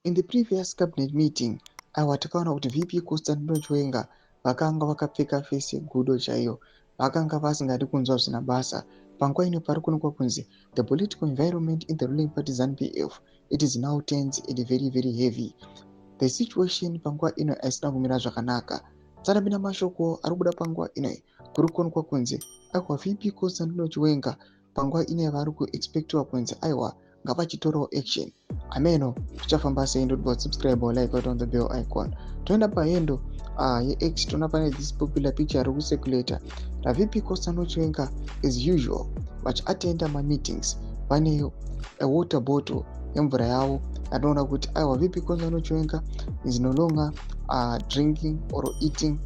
In the previous cabinet meeting, aiwa, takaona kuti VP Constantino Chiwenga vakanga vakapfeka face yegudo chaiyo, vakanga vasingadi kunzwa zvisina basa. Panguva ino pari kuonekwa kunzi the political environment in the ruling party ZANU-PF, it is now tense and very, very heavy. The situation panguva ino haisina kumira zvakanaka. Tsarapinda mashoko ari kubuda panguva ino, kuri kuonekwa kunzi aiwa, VP Constantino Chiwenga panguva ino vari kuexpectiwa kunzi aiwa, ngavachitorawo action. Ameno zvichafamba sei. Ndoti subscribe, like, on the bell icon. Toenda pahandle yeX, toona pane this popular picture ari kucirculata raVP Constantino Chiwenga, as usual vachiatenda mameetings, vane water bottle yemvura yavo. Yatinoona kuti aiwa, VP Constantino Chiwenga is no longer drinking or eating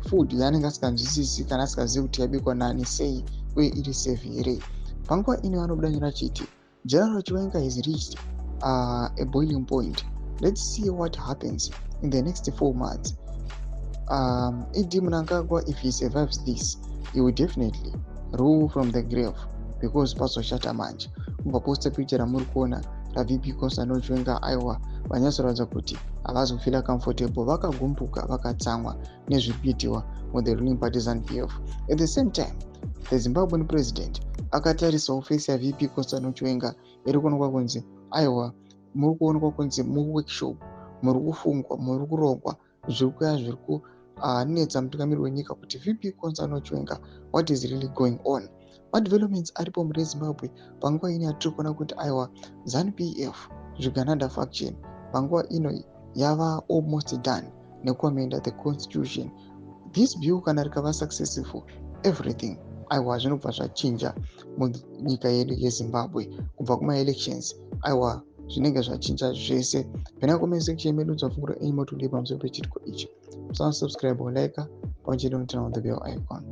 food yaanenge asinganzwisisi kana asingazivi kuti yabikwa nani, sei, uye iri safe here. Panguva ino vanobuda nyora chiti, "General Chiwenga has reached a boiling point. Let's see what happens in the next 4 months. ED Mnangagwa, if he survives this, he will definitely rule from the grave because pazoshata manje." Ubva posta picture ramuri kuona raVP Constantino Chiwenga. Aiwa, vanyatsoratidza kuti havazi kufeela comfortable, vakagumbuka, vakatsamwa nezviri kuitiwa muthe ruling party ZANU-PF. At the same time, the Zimbabwean president akatarisawo face yaVP Constantino Chiwenga iri kuonekwa kunzi aiwa, muri kuonekwa kunzi muworkshop muri kufungwa, muri kurongwa zviri kuya zviri kunetsa mutungamiri wenyika kuti VP Constantino Chiwenga, what is really going on? Madevelopments aripo mune Zimbabwe panguva ino yatiri kuona kuti aiwa, ZANU-PF zvigananda faction panguva ino yava almost done nekuamenda the constitution. This bill kana rikava successful, everything aiwa, zvinobva zvachinja munyika yedu yeZimbabwe. Kubva kumaelections, aiwa, zvinenge zvachinja zvese. Pena comment section medu dzapfungura enyu motodii pamusoro pechitiko ichi. Musasubscribe, like, pamwe chete noturn on the bell icon.